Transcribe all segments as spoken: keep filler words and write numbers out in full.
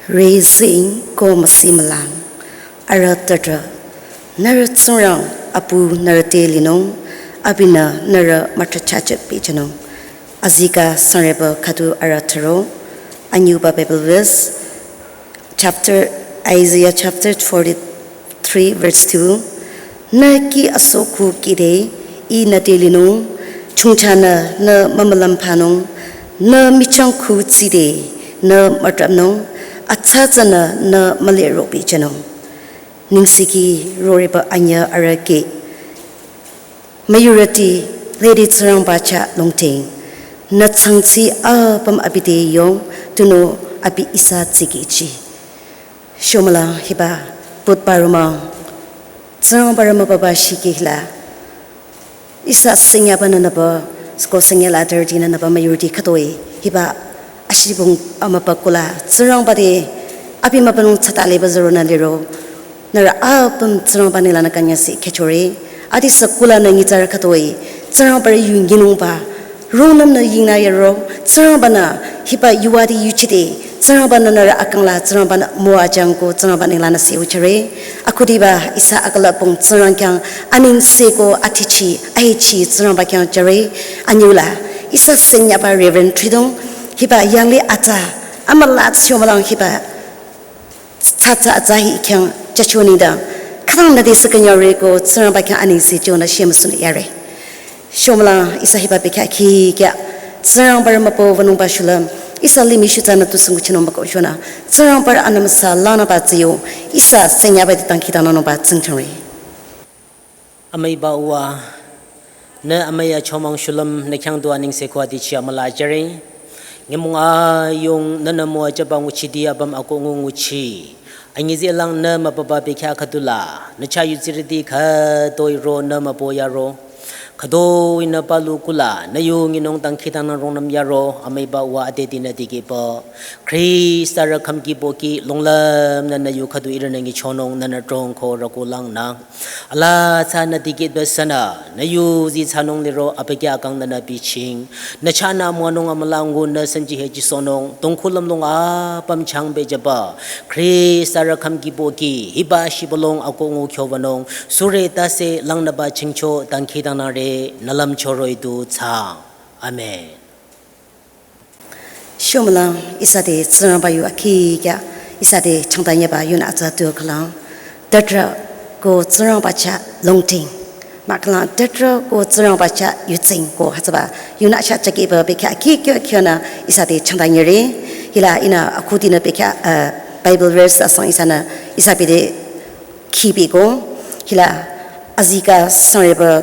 Raising ko müsi mülang. Arüh tüdrü. Nührü Tsingrang apu nührü te linung, abinü nührü mütrachachep pichanung. Azikeh sangreba khüdu arüh thüro. Anyüba Bible verse, chapter, Isaiah chapter forty-three, verse two. Nü kih asohkhu kide, Ih nü te linung, chongchanü nü mümülamphanung, nü michang khu tside, nü mütrapnung, atsatsanü nü müleropi chanung. Nengsekhi roreba anyüh arüh kih. Müyurüti lede Tsingrangba chah longting. Nü tsangtsi apüm abi te yong, tunüo abi ihsa tsikehchi. Shomülang hiba putpa romang. Tsingrangba rü mübüba shikehla. Ihsa sengyabanü nüba, ko sengya la thirty nü nüba müyurüti khütoi. Hiba ashibung amübükuh la. Tsingrangba te abi mübünung tsatale ba züronü liro. Nührü apüm Tsingrangba nenglanü künyangse khyüchore. Adi sü kulanü nyitsarü khütoi. Tsingrangba rü yu nyinungba. Rungnümnü yingnü yaro. Tsingrangbanü hiba yuwadi yuchide. Tsingrangbanü nührü akangla Tsingrangbanü müwajüng ko Tsingrangba nenglanü se uchare. Akhudiba ihsa akalapung Tsingrang khyang anengse ko atichi, ahichi Tsingrangba khyang jüre. Anyüla. Ihsa sengyaba Reverend Tridong. Hiba yangle atsa. Amüla shomülang hiba tsatsa atsa hi khyang jücho nengdang. Khütang nüte sü künyangre ko Tsingrangba khyang anengse jonü shemüsunü yare. Shomülang ihsa hiba bekhyah khikya. Tsingrangba rü mübü wünungba shulüm. Ihsa limih shutsanü tusü nguchinung mükoh shonü. Tsingrangba rü anümüsa lanüba tsiyo. Ihsa sengyaba te dangkhidangnangnungba tsingthangre. Amüiba uwa, nü amüi achomang shulüm nü khyang du anengse ko atichi amüla jüre. Nyümong ayung nünü müwajüba nguchidi apüm akoh ngu nguchi. Anyüzehlang nü mübüba bekhyah khüdula, nü chah yutsirüti khütoi ro nü mübü yaro. Khütoi nü palu kuh la, nü yu nyinung dangkhidangnang rungnüm yaro, amüiba uwa ade dinü dikehpü. Khrista rü khümki pohki, longlümnü nü yu khüdu ihrünü nyichonung nünü trong ko rükulangnang. Ala tsünü dikehpü sünü, nü yu zii thsanung liro abükyü akang nünü bichieng. Nü chahnü müwanung amülangu nü sanji heji sohnung, tongkhu lümlong apüm changbe jüba. Khrista rü khümki pohki, hiba shibülung akoh ngu khyowünung, sure tase langnüba chingcho dangkhidangnangre, nü lümcho roh-i du thsaang. Amen. Shomülang ihsa te Tsingrangba yu akhikya, ihsa te changtanyeba yunü atsa tu khülang. Tüdrü ko Tsingrangba chah longting. Mahkhang tüdrü ko Tsingrangba chah yutsing ko hütsüba yunü chah jükehba bekhyah khikyo kyonü ihsa te changtanyere. Hila ihnü akhudinü bekhyah, uh, Bible verse asang ihsanü ihsa bide khibiko, hila azikeh sangreba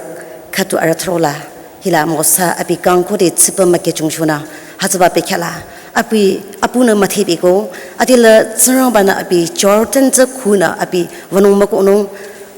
khüdu arüh thürola, hila Mosa abi kang khode tsipü mükehchung shonü, hütsüba bekhyah la, abi, apunü müthehbiko, adila Tsingrangbanü abi Jordan tsü khunü abi wünung mükohnung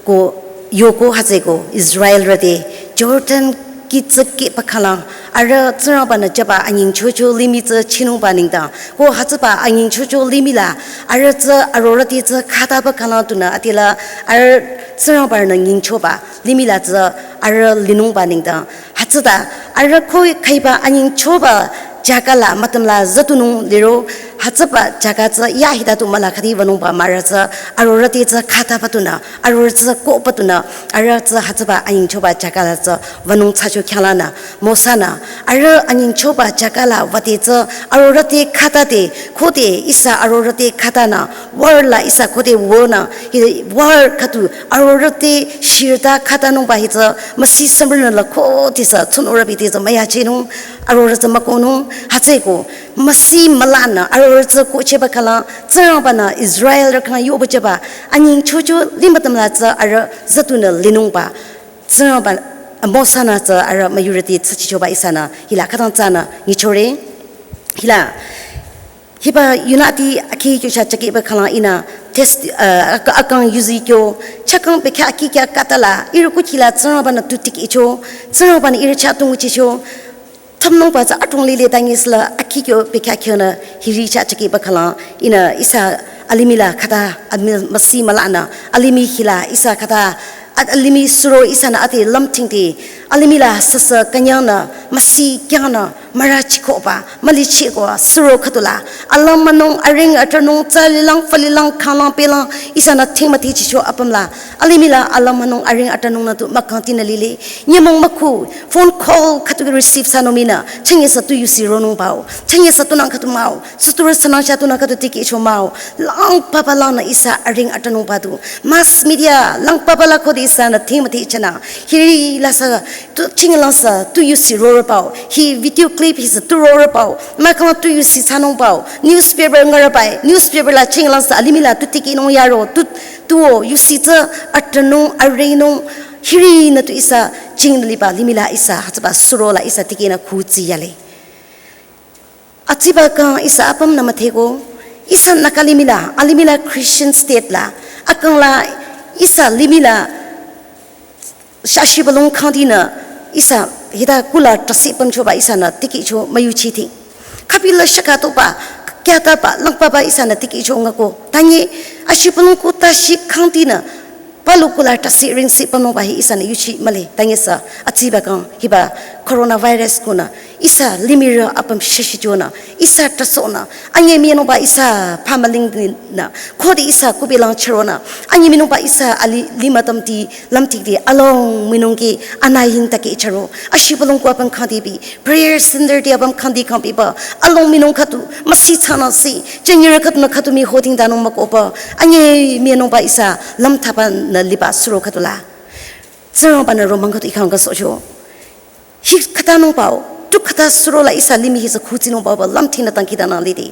ko yoko hütsüeko Israelrü te Jordan kih tsü kehba khülang, arüh Tsingrangbanü jüba anyingchocho limih tsü chinungba nengdang. Ko hütsüba anyingchocho limih la, arüh tsü arorüti tsü khataba khülang tunü adila arüh Tsingrangbanü nyingchoba limih la tsü arüh linungba nengdang. Hütsüta arüh ko khaiba anyingchoba jaka la mütüm la züdunung liro hütsüba jaka tsü ya hita tu müla khüdi wünungba mürü tsü arorüti tsü khataba tunü. Arorüh tsü kohba tunü, arüh tsü hütsüba anyingchoba jaka la tsü wünung thsacho khyanglanü, Mosa-nü, arüh anyingchoba jaka la wüde tsü arorüh te khatade, khode ihsa arorüh te khatanü, war la ihsa khode wünü, hi war khüdu arorüh te shirta khatanungba hi tsü, müsi sümrünü la khode sü, tsunurübi te tsü müyachinung, arorüh tsü mükohnung, hütsüeko, müsi mülanü, arorüh tsü kohchehba khülang, Tsingrangbanü Israelrü khyang yohpüjüba, anyingchocho limih mütüm la tsü arüh züdunü linungba. Tsingrangba, Mosa-nü tsü arüh müyurüti tsü chichoba ihsanü, hila khütang tsünü nyichore. Hila, hiba yunüti akhikyo chah jükehba khülang ihnü test, uh, ak-, akang yuzi kyo, chakang bekhyah akhikya khatala, ihrü kukhila Tsingrangbanü tu tikehcho, Tsingrangbanü ihrü chah tu nguchicho, thümnungba tsü adrong lile tangisla akhikyo bekhyah kyonü hiri chah jükehba khülang ihnü ihsa alimih la khata amil müsi mülanü alimih hila ihsa khata at alimih suro ihsanü ate lümtingde Alimih la süsü künyangnü, müsi kyangnü, mürachikoba, mülichiko, suro khüdula, alüm münung, aring atranung, tsalilang, falilang, khanglang, pelang, ihsanü thingmüti chicho apüm la, alimih la, alüm münung, aring atranung nü tu, mükangtinü lile, nyümong mükhu, phone call khüdu receive thsanung minü, chünye sü tu yusi ronung pao, chünye sü tu nang khüdu mao, sutura sünang sha tu nang khüdu tikehcho mao, lang papa langnü ihsa aring atranung padu, mass media, lang papa la khode ihsanü thingmüti chana, hiri la sü, tu chinglang sü, tu yusi rorü pao, hi video clip hi sü tu rorü pao, mükang tu yusi thsanung pao, newspaper ngarü pai, newspaper la chinglang sü, alimih la tu tikehnung yaro, tu, tuo, yusi tsü, atranung, arinung, hirinü tu ihsa, ching liba, limih la ihsa, hütsüba suro la ihsa tikehnü khutsi yale. Atsiba kang ihsa apüm nü mütheko, ihsa Naga limih la, alimih la Christian state la, akang la, ihsa limih la, shashi balung kangdinü, ihsa hita kula tasi pamchoba ihsanü tikehcho müyuchiti. Khüpila shaka toba, kyataba, langpaba ihsanü tikehcho ngako. Tanye, ashi balung ku tashi kangdinü, palu kula tasi ringsi pamnoba hi ihsanü yuchi mühle. Tanye sü, atsiba kang, hiba coronavirus kunü, ihsa limirü apüm shashi jonü, ihsa trasonü, anye minungba ihsa pamaling nü, khode ihsa kubilang charonü, anye minungba ihsa ali lima tamti, lamtikti, along minungki, anayin take charo, ashi balung ku apüm kangdibi, prayer center ti apüm kangdi kangbiba, along minung khüdu, müsi thsanü si, chenyirü khüdunü khüdu mi hoting danung mükoba, anye minungba ihsa, lam thabanü liba suro khüdula. Tsingrangbanü romang khüdu ikhang ka socho. Hi khütanung pao, tu khüta suro la ihsa limih hi sü khutsinung pao ba lamtinü tangkitanü lide.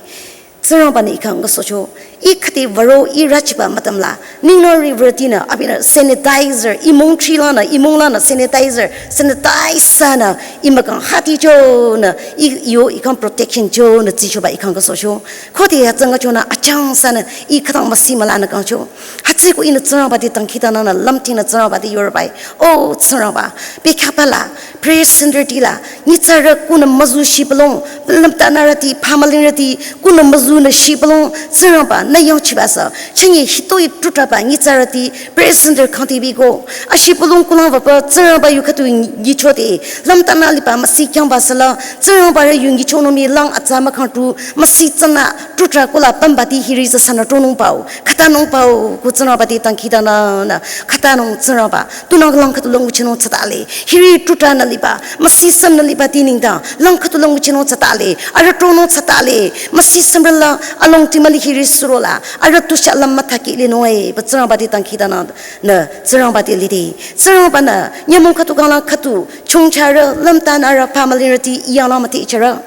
Tsingrangbanü ikhang ka socho. I khüti varo i rachiba mütam la. Ningnü river tinü, abinü sanitizer, imung chi lanü, imung lanü sanitizer, sanitize sünü, i mükang hati chonü, i yo ikhang protection chonü tsichoba ikhang ka socho. Khode ya tsanga chonü, achang sünü, i khütang müsi mülanü kangcho. Hütsüko ihnü Tsingrangba te tangkitanü lamtinü Tsingrangba te yorbai. O Tsingrangba, bekhyah pala, prayer center ti la, nyitsarü kunü müzu shi balung, lamtanürüti, pamalingrüti, kunü müzunü shi balung, Tsingrangba, nü yangchiba sü, chünye hitoi tutraba nyitsarüti, prayer center kangdibi ko, ashi balung kulang vapa, Tsingrangba yu khüdu nyichote, lamtanü liba müsi kyangba süla, Tsingrangba rü yu nyichonung mi lang atsa mükang tu, müsi tsünü, tutra kula pambati hiri sü sünü tronung pao, khütanung pao, ku Tsingrangba te tangkitanü, nü, khütanung Tsingrangba, tunang lang khüdu lang nguchinung tsatale, hiri tutra nü liba, müsi sünü liba ti nengdang, lang khüdu lang nguchinung tsatale, arüh tronung tsatale, müsi sümrala, along ti müli hiri suro la, arüh tu sha lam müthaki linung e, ba Tsingrangba te tangkitanü, nü, Tsingrangba te lide, Tsingrangbanü, nyümong khüdu kanglang khüdu, chongcharü, lamtanürü, pamalingrüti, iyang lang müti ichara.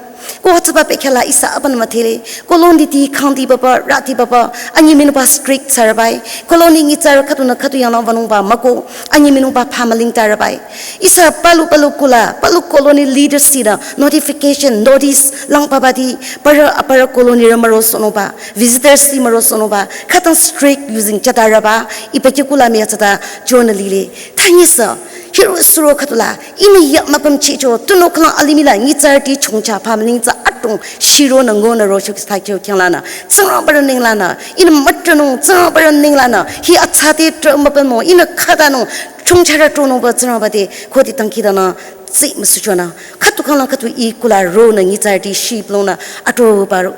Ko hütsüba bekhyah la ihsa apüm müthele, colony ti kangdi baba, rati baba, anyi minungba strict thsarübai, colony nyitsarü khüdunü khüdu yanglang vanungba müko, anyi minungba pamaling tarübai. Ihsa palu palu kula, palu colony leaders tinü, notification, notice, lang pabati, para, para colony rü müro sonoba, visitors ti müro sonoba, khütang strict using chatarüba, ipa ki kula mi atsata, jonü lile. Thanyi sü, hiru suro khüdula, ihnü ya müpüm chicho, tunüo khülang alimih la, nyitsarüti chongcha pamaling tsü adrong, shironü ngonü rocho kisa kyo kyanglanü, Tsingrangba rü nenglanü, ihnü mütranung, Tsingrangba rü nenglanü, hi atsate tra müpüm mo, ihnü khütanung, chongcharü tronungba Tsingrangba te, khode tangkitanü, tsi müsuchonü, khüdu khülang khüdu i kula ronü, nyitsarüti shi balungnü, atroba ro,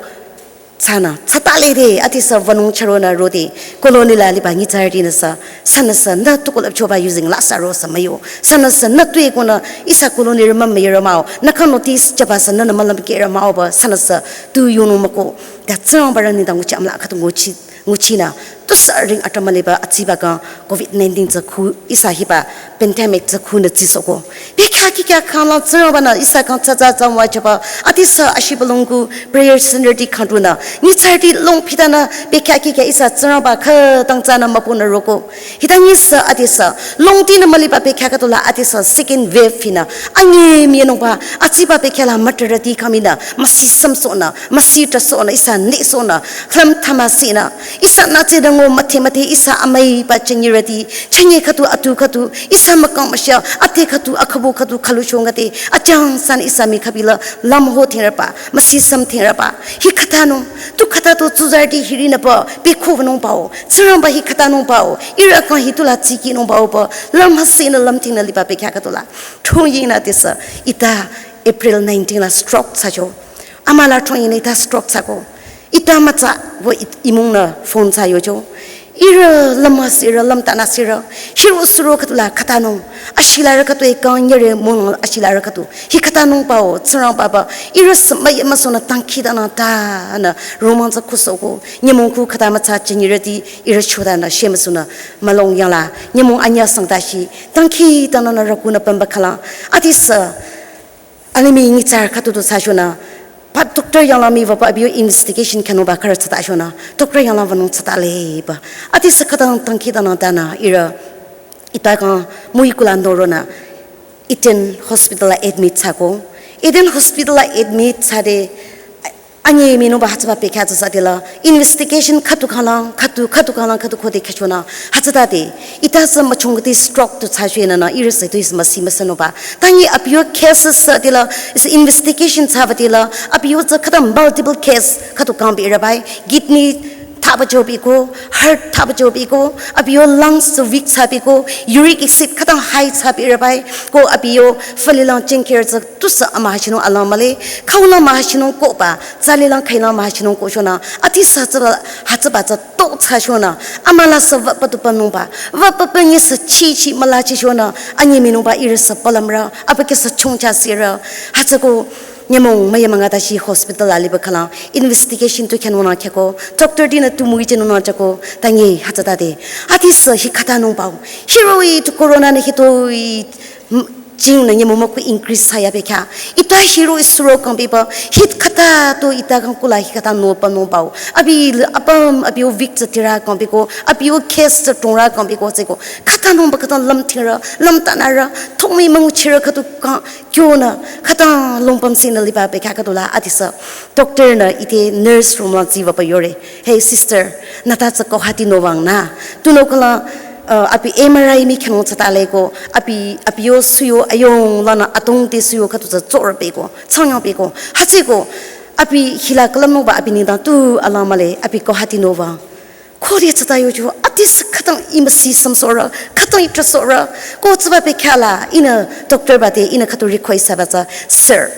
tsünü, tsatale de, ati sü vanung charonü rode, colony la liba nyitsarütinü sü, sünü sü, nü tukulap choba using la sü ro sü müyo, sünü sü, nü tuekonü, ihsa colony rü mümüyarü mao, nü kha notice chaba sü, nünü mülüm kerü mao ba, sünü sü, tu yonung müko, ta Tsingrangba rü nengdang nguchi amla khüdu nguchi, nguchinü, tu sü ring atamaliba, atsiba kang, covid nineteen tsü khu, ihsa hiba, pandemic tsü khunü tsisohko. Bekhyah kikhyah khanglang Tsingrangbanü ihsa kang tsatsa tsangwa chaba, ati sü ashi balung ku prayer center ti kangdunü, nyitsarüti long phitanü bekhyah kikhyah ihsa Tsingrangba khütang tsünü müpunü roko. Hita nyi sü ati sü, longtinü müliba bekhyah khüdula ati sü second wave hinü, anyi minungba, atsiba bekhyah la mütrarüti kang minü, müsi sümsohnü, müsi trasonü, ihsa nehsohnü, khlam thamasinü, ihsa nütse dango müthe müthe, ihsa amüiba chenyirüti, chenye khüdu atu khüdu, ihsa mükang müsha, ate khüdu, akhabu khüdu, khalu shongate, achang sünü ihsa mi khübila, lamho thingraba, müsi süm thingraba, hi khütanung, Tu khüta tu tsuzarüti hiri nü pü, pekhu wünung pao, Tsingrangba hi khüta nung pao, ihrü kang hi tula tsiki nung pao pü, lüm hasi nü lüm ting nü liba pekya khütula. Thung yi nü tisa, ita April nineteen la stroke thsacho. Amüla thung yi nü ita stroke thsako. Ita mütsa, wo it-, imung nü phone thsa yocho. Ihrü lüm hasi, ihrü lüm tanü sirü. Hiru suro khütula khüta nung. Ashilarü khütu ekang nyere mung ashilarü khütu. Hi khüta nung pao, Tsingrangba pü. Ihrü sema ye maso nü tangki tanü tanü. Roman za kusoko. Nyemong ku khüta mütsa chenyirüti, ihrü choda nü shemaso nü. Mülung yangla. Nyemong anya sang tashi. Tangki tanü nü raku nü pamba khala. Atisa. Alimih nyitsarü khütu tu thsashonü, pa doctor yangla mi wüpü abiyo investigation khyanoba khürü thsata shonü, doctor yangla wünung thsata le pü. Atisa khütang tangki tanü tanü ihrü ita kang müi kula noronü Eden Hospital la admit thsako. Eden Hospital la admit thsade, anyi minungba hütsüba pekya tsü sadila, investigation khütu khalang, khütu, khütu khalang, khütu khode khachonü, hütsütade, ita sü machungti stroke tu thsashwe nü nü, ihrü sü tu is masi masanoba. Tangi abiyo case sadila, is investigation thsabadila, abiyo tsü khüta multiple case khütu kangbi rabai, kidney thaba jobi ko, heart thaba jobi ko, abiyo lungs tsü weak thsabi ko, uric acid khüta high thsabi rabai, ko abiyo falilang chenkir tsü tusü ama hachinung alang male, khaulang ma hachinung ko ba, tsalilang khailang ma hachinung ko shonü, atisa tsüba, hütsüba tsü to thsashonü, amüla sü wüpü tu pünungba, wüpü pünyi sü chi chi müla chi shonü, anyi minungba ihrü sü palamrü, abüke sü chungcha sirü, hütsüko, nyemong, maya manga tashi hospital la liba khala, investigation tu khyanoba khyako, doctor dinü tu müi chenung chako, tangi hütsütade, atisa hi khüta nung pao, hiroi tu corona nü hitoi, m-, jing nü nyemong müku increase thsaya pekya. Ita hiru isuro kang biba, hit khüta tu ita kang kula hi khüta no pa no pao. Abi l-, apüm, abiyo weak tsü tira kang biko, abiyo case tsü tungra kang biko tseko. Khüta nung ba khüta lüm tira, lüm tanara, thongmi müngu chira khütu kang, kyonü, khüta lung pam sinü liba pekya khütula atisa. Doctor nü ite nurse room la ziwa pa yore. Hey sister, nü ta tsü Guwahati no wang nü. Tu no kala, uh, abi M R I mi khyano thsata le ko, abi, abiyo suyo ayong lanü atong te suyo khütu tsü tsora pe ko, tsangyo pe ko. Hütsüko, abi hila kalam nungba abi nengdang tu alang male, abi Guwahati no wang. Khode thsata yocho, atisa khütang imasi samsora, khütang itra sora, ko tsüba pekya la, ihnü doctor bate, ihnü khütu request thsaba tsü, sir.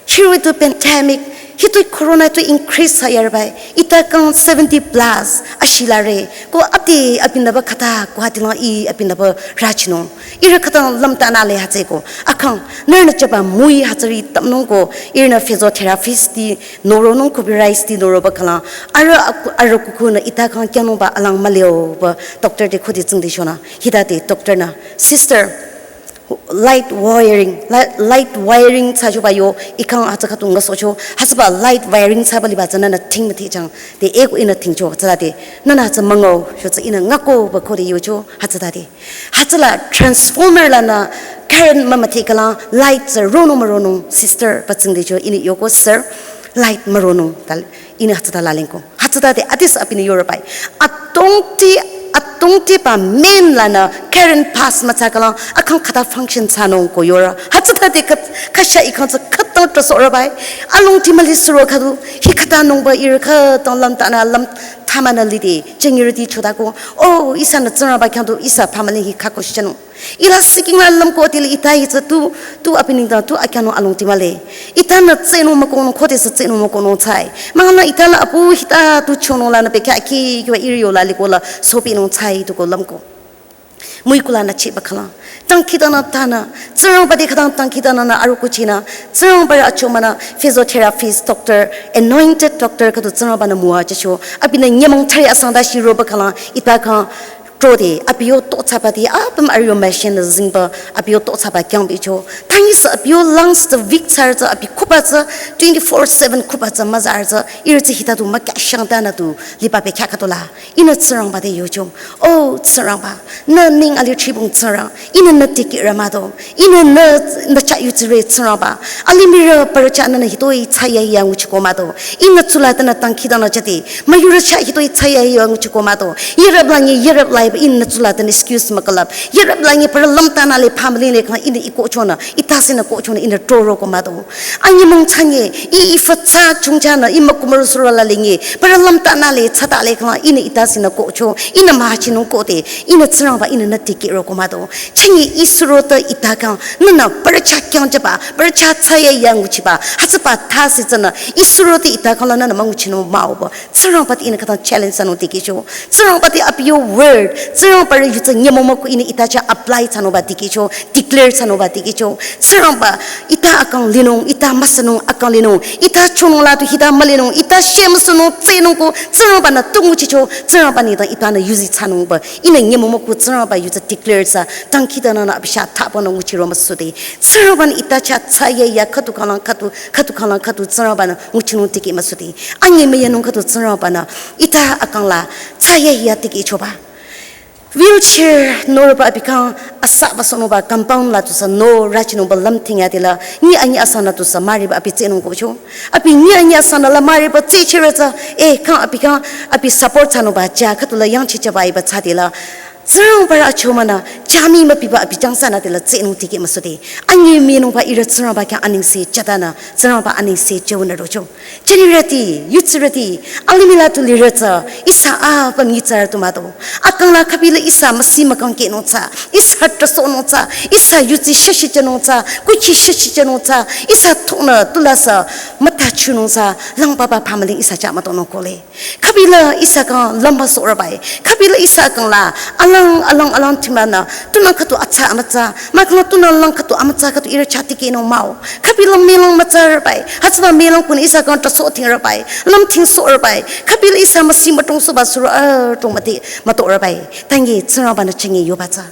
Hiru tu pandemic, hitu corona tu increase thsaya rabai, ita kang seventy plus, ashilare, ko ati abinaba khüta, Guwahati lang i abinaba rachinung. Ihrü khütang lüm tanü le hütsüko, akang, nührünü chaba müi hütsüri tamnung ko, ihrünü physiotherapist ti, noronung ko bi rice ti noroba khala, arüh aku-, arüh kuku nü ita kang kyanungba alang maleo ba, doctor te khode tsingde shonü, hitade doctor nü, sister, light wiring, li-, light wiring thsachoba yo, ikang hütsü khütu ngasocho, hütsüba light wiring thsaba liba tsü nünü thing müthi chang, te eko ihnü thingcho, tsütade, nünü hütsü müngo, sho tsü ihnü ngako ba khode yocho, hütsütade. Hütsüla transformer lanü current mümüthi khala light tsü ronung müronung, sister ba tsingde cho ihnü yoko sir, light müronung, tal, ihnü hütsüta lalingko. Hütsütade atisa abinü yore bai. Atongti, atongti ba main lanü current pass mütsa khala, akang khüta function thsanung ko yore. Hütsütade khat-, khasha ikang tsü khütang trasora bai. Alongti müli suro khüdu, hi khüta nungba ihrü khütang lüm tanü lüm thamanü lide, chenyirüti chodako. Oh, ihsanü Tsingrangba khyang tu, ihsa phamüling hi khako shanung. Ila siking la lümko tili ita hi tsü tu, tu abi nengdang tu akyanung alongti male. Itanü tsenung mükohnung, khode sü tsenung mükohnung thsai. Mangana itanü apu hita tu chonung lanü pekya ki kiwa iriyo la liko la sopinung thsai tu ko lümko. Müi kulanü chiba khala. Tangki tanü tanü, Tsingrangba te khütang tangki tanü nü arüh kuchinü, Tsingrangba rü achomanü physiotherapist, doctor, anointed doctor khüdu Tsingrangba nü müwajücho. Abinü nyümong thsari asang ta shiroba khala, ita kha Trode, abiyo to thsaba ti, apüm arüh yo machine zingba, abiyo to thsaba kyang bicho. Tanyisü abiyo lungs tsü weak thsarü tsü, abi khuba tsü, twenty-four seven khuba tsü, müzarü tsü, ihrü tsü hita tu, mükya shang tanü tu, liba pekya khütola. Ihnü Tsingrangba te yocho. Oh, Tsingrangba, nü ning alih chibong Tsingrang, ihnü nü tikirü mado. Ihnü nü, nü chah yutsire Tsingrangba. Alimih rü parü chah nünü hitoi thsayahiya nguchiko mado. Ihnü tsula tanü tangki tanü chati. Müyurü chah hitoi thsayahiya nguchiko mado. Yirübla nyi yirübla Ihnü tsula tani excuse mükalap. Yarap langi para lamtanü le family le kang ihnü ikochonü, itasinü kochonü ihnü toro ko mado. Anyi mung chanye, i ifatsa chungchanü, i makumaru suro la lengi, para lamtanü le, tsata le kang ihnü itasinü kocho, ihnü mahachinung kote, ihnü Tsingrangba ihnü nü tikiro ko mado. Chanye i suro ta ita kang, nünü para cha kyang chaba, para cha tsaya yang uchiba, hatsaba tasi tsana, i suro ta ita kang la nünü manguchinung maoba. Tsingrangba te ihnü khütang challenge thsanung tikehcho. Tsingrangba te abi yo word. Tsingrangba re yutsa nyümong müku ihnü ita chah apply thsanungba tikehcho. Declare thsanungba tikehcho. Tsingrangba ita akang linung, ita müsanung akang linung. Ita chonung la tu hita mülinung. Ita shemüsunung tsenung ko. Tsingrangba nü tu nguchicho. Tsingrangba nengdang ita nü yuzi thsanungba. Ihnü nyümong müku Tsingrangba yutsa declare thsa. Dangkhidangnangnü abi sha thaba nü nguchiro müsude. Tsingrangba nü ita chah tsaya ya khüdu kanglang khüdu, khüdu kanglang khüdu Tsingrangba nü nguchinung tikeh müsude. Anyi müyanung khüdu Tsingrangba nü ita akang la tsaya ya tikehchoba. Wheelchair noroba abi kang asaba sonungba compound la tusü no rachinungba lamthing ya tila. Nyi anyi asanü tusü mariba abi tsenung kocho. Abi nyi anyi asanü la mariba tsechire tsü. Eh, kang abi kang abi support thsanungba ja khüdu la yangchichaba iba tsü tila. Tsingrangba ra chomünü, jami müpiba abi jangsanü tila tsenung tikeh müsude. Anyi minungba ihrü Tsingrangba khyang anengse jatanü, Tsingrangba anengse jünü rocho. Jünirüti, yutsirüti, alimih la tu lirü tsü, ihsa apüm nyitsarü tu mado. Akang la khübi la ihsa müsi mükang kehnung tsü, ihsa trüsohnung tsü, ihsa yutsi shüshichanung tsü, kuchi shüshichanung tsü, ihsa thonü tulasü, mütachunung tsü, langbaba family ihsa chah mütonung kohle. Khübi la ihsa kang lamba sohrabai. Khübi la ihsa kang la alang, alang, alang thimünü. Tunang khüdu atsa amütsa. Mahkhang la tunang lang khüdu amütsa khüdu ihrü chah tikehnung mao. Khübi la mülang mütsarabai. Hatsaba mülang kun ihsa kang trüsoh thingrabai. Lamthing sohrabai. Khübi la ihsa müsi mütong sohba suro, ah, tong müti mütohrabai. Tangi Tsingrangba nü chingi yoba tsü.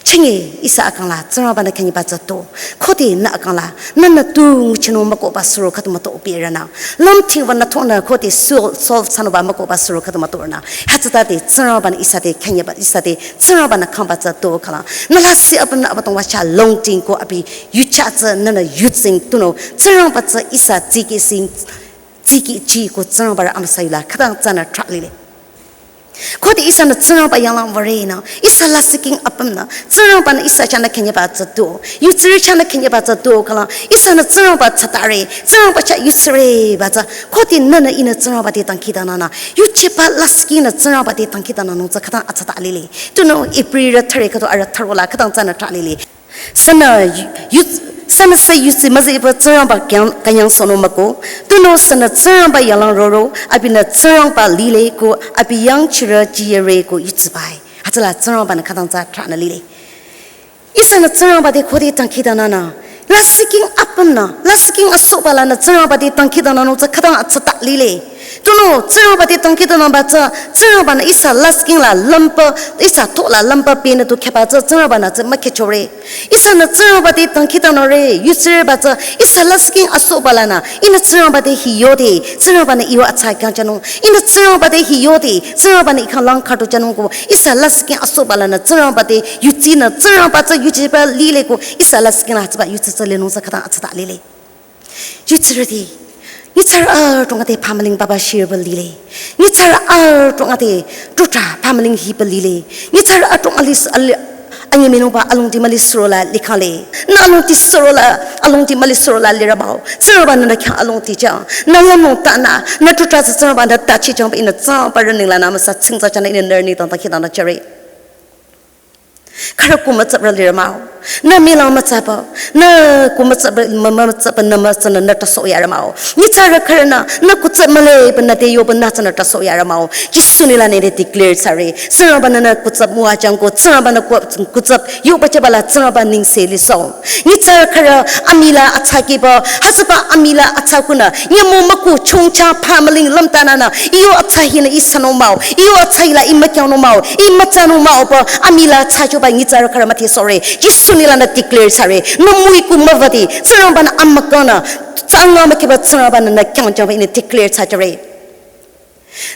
Chingi ihsa akang la, Tsingrangba nü khenyiba tsü to. Khode nü akang la, nünü tu nguchinung mükohba suro khüdu mütoh birünü. Lamthingba nü thonü khode sol-, solve thsanungba mükohba suro khüdu mütohrünü. Hatsütade, Tsingrangba nü ihsa te khenyiba, ihsa te, Tsingrangba nü khangba tsü to khala. Nü lasih apümnü abatongba sha longting ko abi yucha tsü nünü yutsing tunüo. Tsingrangba tsü ihsa tsiki sing, tsiki chi ko Tsingrangba ra amüsa yula. Khütang tsünü trah lile. Khode ihsanü Tsingrangba yanglang würenü, ihsa lasih king apümnü, Tsingrangba nü ihsa chahnü khenyiba tsü to, yutsirü chahnü khenyiba tsü to khala, ihsanü Tsingrangba tsatare, Tsingrangba chah yutsireba tsü, khode nünü ihnü Tsingrangba te dangkhidangnangnü, yuchiba lasih kingnü Tsingrangba te dangkhidangnangnung tsü khütang atsata lile. Tunüo Ibrirü thüre khüdu arü thürola khütang tsünü trah lile. Sünü yu-, yu-, sünüsü yutsi müzehba Tsingrangba kang-, künyangsohnung müko. Tunüo sünü Tsingrangba yanglang roro, abinü Tsingrangba lile ko, abi yangchirü jiyere ko yutsibai. Hatsüla Tsingrangba nü khütang tsü trahnü lile. Ihsanü Tsingrangba te khode dangkhidangnangnü. Lasih king apümnü, lasih king asohba lanü Tsingrangba te dangkhidangnangnung tsü khütang atsata lile. Tunüo, Tsingrangba te dangkhidangnangba tsü, Tsingrangba nü ihsa lasih king la lümba, ihsa thola lümba binü tu kheba tsü, Tsingrangba nü tsü mükechore. Ihsanü Tsingrangba te dangkhidangnangre, yutsireba tsü, ihsa lasih king asohba lanü, ihnü Tsingrangba te hi yode, Tsingrangba nü iyo atsa khyang thsanung, ihnü Tsingrangba te hi yode, Tsingrangba nü i khyang lang khüdu thsanung ko, ihsa lasih king asohba lanü, Tsingrangba te yutsinü, Tsingrangba tsü yuchiba lile ko, ihsa lasih king la hatsüba yutsi tsü linung tsü khütang atsata lile. Yutsirüti, nyitsarü adrong ade pamaling baba shirba lile. Nyitsarü adrong ade tuta pamaling hiba lile. Nyitsarü adrong alis-, ali-, anyi minungba alongdi müli surola likhale. Nü alongdi surola, alongdi müli surola lirabao. Tsingrangba nü nü khyang alongdi jang. Nü lanung tanü, nü tuta tsü Tsingrangba nü tachi jangba ihnü Tsingrangba rü ninglanü amüsa tsingtsa chahnü ihnü nührü nengdang dangkhidangnang jüre. Khürü ku mütsapra lirü mah-o. Nü mülang mütsapa. Nü ku mütsapa, mü-, mü-, mütsapa nü mütsana nü tasoh yarü mah-o. Nyitsarü khürünü, nü kutsap müle, ba nü te yoba nü tsana tasoh yarü mah-o. Jisu nengla nengdang declare thsare. Tsingrangba nü nü kutsap müwajüng ko, Tsingrangba nü ku-, kutsap yoba jüba la Tsingrangba nengse lisoh. Nyitsarü khürü amila atsa kiba, hütsüba amila atsa kunü, nyümong müku chongcha pamaling lümtanünü, iyo atsa hinü ih sanung mah-o, iyo atsa hila ih mükyangnung mah-o, ih mütsanung mah-o ba, amila atsa choba nyitsarü khürü müdhesohre, Jisu nengla nü declare thsare, nü müiku müwadi, Tsingrangba nü amükanü, tsanga mükiba Tsingrangba nü nü kyangjangba ihnü declare thsajüre.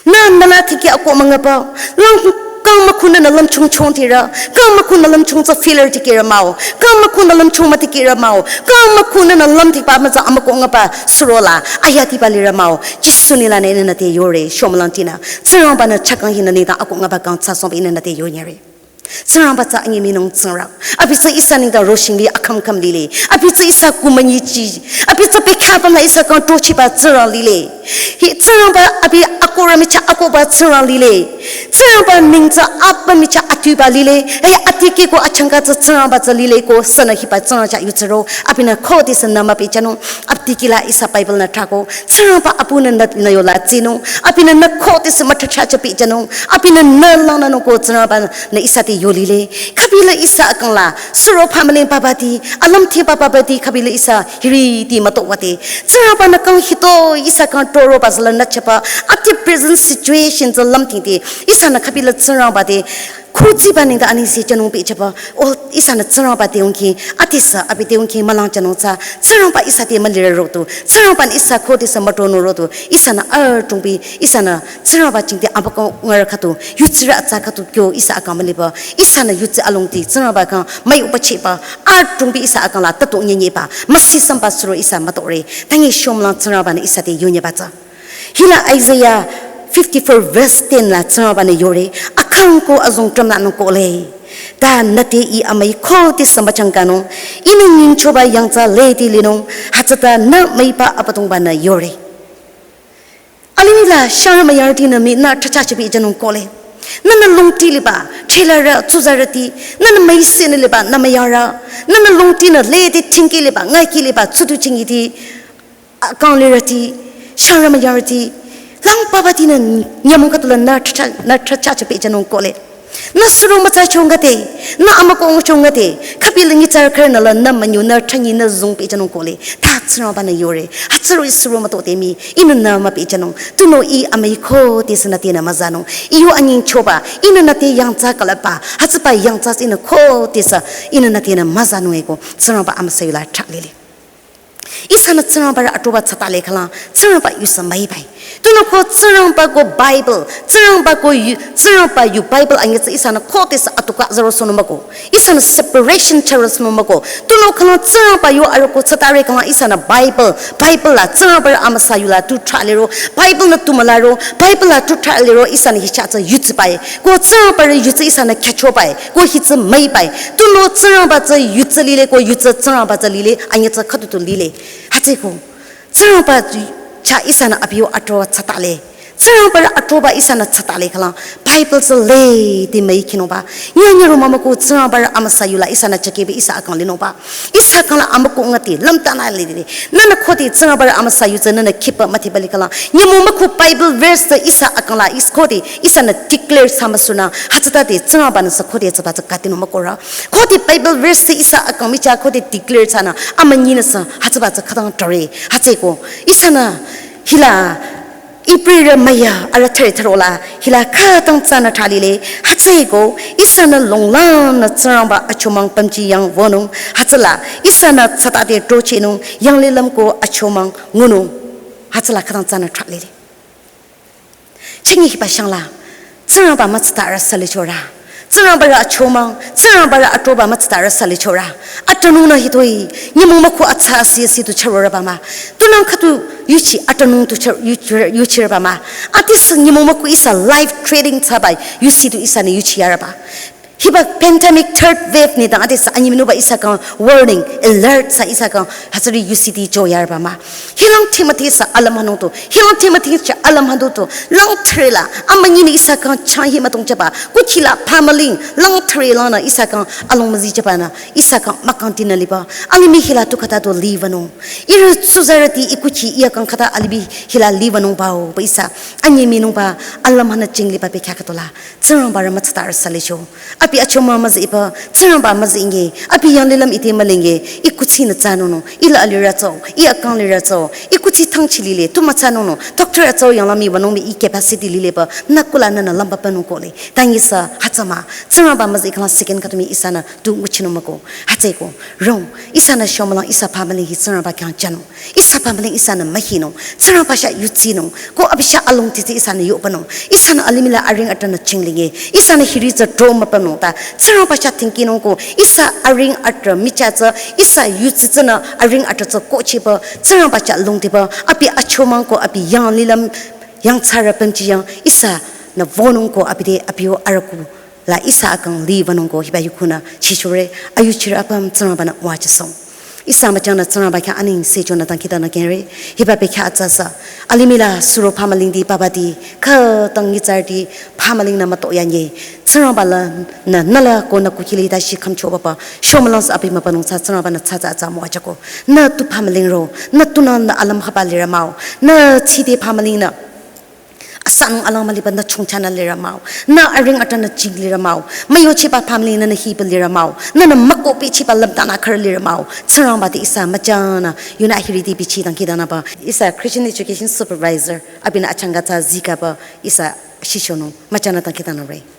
Nü, nü la tiki ako müngaba, lang kang Khunü nü lümchung chongtirü, kang mükhu nü lümchung tsü failure tikehrü mah-o, kang mükhu nü lümchung mütikehrü mah-o, kang mükhu nü nü lümtiba mütsa amüko ngaba surola, ayatiba lirü mah-o, Jisu nengla nü ihnü nüte yore, shomülangtinü, Tsingrangba-nü chakang hinü nengdang ako ngaba kang thsasohba ihnü nüte yonyere. Tsingrangba tsü anyemüinung Tsingrang. Abi tsü ihsa nengdang roshingli akhümkhüm lile. Abi tsü ihsa kumünyichi. Abi tsü bekhyah apümla ihsa kang tochiba Tsingrang lile. Hi Tsingrangba abi akohrü michah akohba Tsingrang lile. Tsingrangba neng tsü apüm michah atuba lile. He atikeh ko achangka tsü Tsingrangba tsü lile ko sünü hiba Tsingrang chah yutsüro. Abinü khodesü nü müpehjünung. Abi tikehla ihsa Bible nü thrahko. Tsingrangba apunü nü, nü yola tsinung. Abinü nü khodesü müthrathra chah pehjünung. Abinü nü langnünung ko Tsingrangba nü ihsa te yolile. Khübila ihsa akangla, suro phamüling papa ti, alümthingba papa ti, khübila ihsa hiriti mütoh wüde. Tsingrangba nü kang hitoi ihsa kang toroba tsüla nü chaba, ati present situation tsü lümthingde, ihsanü khübila Tsingrangba te, khutsiba nengdang anengse jünung pehjüba, o ihsanü Tsingrangba te ungki, atisü abi te ungki mülangjünung tsü, Tsingrangba ihsa te mülirü rotu, Tsingrangba nü ihsa khodesü mütonung rotu, ihsanü adrongbi, ihsanü Tsingrangba jingte amüko ngarü khüdu, yutsirü atsa khüdu kyo ihsa akang müliba, ihsanü yutsi alongdi, Tsingrangba kang müyuba cheba, adrongbi ihsa akangla tatu nyenyeba, müsisamba suro ihsa mütore, tangi shomlang Tsingrangba nü ihsa te yonyeba tsü. Hila Isaiah fifty-four verse ten la Tsingrangba nü yore, akang ko azong tramnünung kohle. Ta nüte ih amüi khodesü müchangkanung, ihnü nyingchoba yangtsa lede linung, hütsüta nü müiba Abüdongba nü yore. Alimih la shangrü müyurütinü mii nü thrathra chah pehjünung kohle. Nünü longti liba, thrilarü, tsuzarüti, nünü müisenü liba, nü müyurü, nünü longtinü lede thingki liba, ngaiki liba, tsudu chingiti, akang lirüti, shangrü müyurüti, lang papatinü nyümong khüdula nü thrathra, nü thrathra chah pehjünung kohle. Nü suro mütsa chongade, nü amüko nguchongade, khübila nyitsarü khürünü la nü münyu nü thranyi nü zong pehjünung kohle. Ta Tsingrangba nü yore, hütsüro ih suro mütohde mii, ihnü nü müpehjünung, tunüo ih amüi khodesü nütenü müzanung, ih yo anyingchoba, ihnü nüte yangtsa külüpba, hütsüba yangtsa ihnü khodesü, ihnü nütenü müzanung eko, Tsingrangba amüsa yula thrahlile. Ihsanü Tsingrangba rü atroba tsatale khalang, Tsingrangba yusa müibai. Tunüo ko Tsingrangba ko Bible, Tsingrangba ko yu, Tsingrangba yu Bible anyitsü ihsanü khodesü atuka zaro sono müko. Ihsanü separation charo sono müko. Tunüo khalang Tsingrangba yu aroko tsatare khalang ihsanü Bible, Bible la Tsingrangba rü amüsa yula tu thrahliro, Bible nü tu mülaro, Bible la tu thrahliro ihsanü hicha tsü yutsibai. Ko Tsingrangba rü yutsü ihsanü khyüchobai. Ko hitsü müibai. Tunüo Tsingrangba tsü yutsü lile ko yutsü Tsingrangba tsü lile, anyitsü khüdu tu lile. Hütsüko, Tsingrangba chah ihsanü abi yo atroba tsatale. Tsingrangba rü atroba ihsanü tsatale khalang. Bible tsü lede müi khinungba. Nyanyaro mümüko Tsingrangba rü amüsa yula ihsanü chakebe ihsa akang linungba. Ihsa akangla amüko ngati, lümtanü lede. Nünü khode Tsingrangba rü amüsa yu tsü nünü khipa müdheba likhalang. Nyümong mükhu Bible verse tsü ihsa akangla ih khode ihsanü declare thsamüsunü. Hütsütade Tsingrangba nü sü khode tsüba tsü katinung mükorü. Khode Bible verse tsü ihsa akang michah khode declare thsanü. Amünyinü sü hütsüba tsü khütang tore. Hütsüko. Ihsanü hila Ibrerü müya arü thüre thürola hila khütang tsünü thrahlile, hütsüeko, ihsanü longlangnü Tsingrangba achomang pümji yang wünung, hütsüla, ihsanü tsatade trochehnung, yanglilüm ko achomang ngunung, hütsüla khütang tsünü thrahlile. Chingi hiba shangla, Tsingrangba mütsata arü salichorü. Tsingrangba rü achomang, Tsingrangba rü atroba mütsata arü salichorü. Atanung nü hitoi, nyümong mükhu atsa asi asi tu charorüba mah. Tunang khüdu yuchi atanung tu char, yu, yuchirüba mah. Atisü nyümong mükhu ihsa life threatening thsabai, yusi tu ihsanü yuchiyarüba. Hiba pandemic third wave nengdang atisü anyiminuba ihsa kang warning, alert thsa ihsa kang, hütsüri yusiti choyarüba mah. Hilang Timothy sü alüm hanung tu, hilang Timothy sü alüm hanung tu, lang thüre la, amünyinü ihsa kang chang hi mütong chaba, kuchila pamaling, lang thüre lanü ihsa kang along müzi chaba nü, ihsa kang mükangtinü liba, alimih hila tu khüta tu liwünung. Ihrü tsuzarüti ikuchi iya kang khüta alimih hila liwünung bao, ba ihsa, anyiminungba, alüm hanü ching liba bekhyah khütola, Tsingrangba rü mütsata arü salicho. Abi achomang müzü iba, Tsingrangba müzü inge, abi yanglilüm ite mülenge, i kuthsi nü tsanung nung, i la alirü tsao, i akang lirü tsao, i kuthsi thangchi lile, tu mütsanung nung, doctor atsao yangla mi wanung mi i capacity lile ba, nü kula nü nü lamba panung kole. Tanyisa, hütsü mah, Tsingrangba müzü ikhala second khütumi ihsanü tu nguchinung müko, hütsüeko, rong, ihsanü shomülang ihsa phamüling hi Tsingrangba khyang jünung. Ihsa phamüling ihsanü mühinung, Tsingrangba shah yutsinung, ko abi shah alongtiti ihsanü yohpünung, ihsanü alimihla aring atanü chinglenge, ihsanü hiri tsü dro müpünung ta, Tsingrangba shah tingkinung ko, ihsa aring ata michah tsü, ihsa yutsi tsünü aring ata tsü kohchiba, Tsingrangba shah longtiba, abi achomang ko, abi yanglilüm yangthsarü pümji yang, ihsanü wünung ko, abi te, abi yo arüku la ihsa akang li wünung ko hiba yukhunü chichure, ayuchirü apüm Tsingrangbanü wajüsong. Ihsa müchangnü Tsingrangba khyang anengse chonü dangkhidangnang kengre, hiba bekhyah atsasa. Alimihla suro phamülingti babati, khütang nyitsarüti phamüling nü mütoh yanye. Tsingrangba la nü, nü la ko nü kukhili ta shi khümcho baba. Shomülang sa abi mübünung sa Tsingrangbanü tsatsa atsa müwajüko. Nü tu phamüling ro, nü tunü nü alüm khaba lirü mah-o. Nü chide phamüling nü asanung alang müliba nü chongchanü lirü mah-o. Nü aring atanü ching lirü mah-o. Müyochiba phamüling nü nü hiba lirü mah-o. Nü nü mükohpehchiba lümtanü khürü lirü mah-o. Tsingrangba te ihsa müchangnü yunü ahiriti bichi dangkhidangnangba. Ihsa Christian Education Supervisor abinü achangka tsü zikaba ihsa shishonung müchangnü dangkhidangnangre.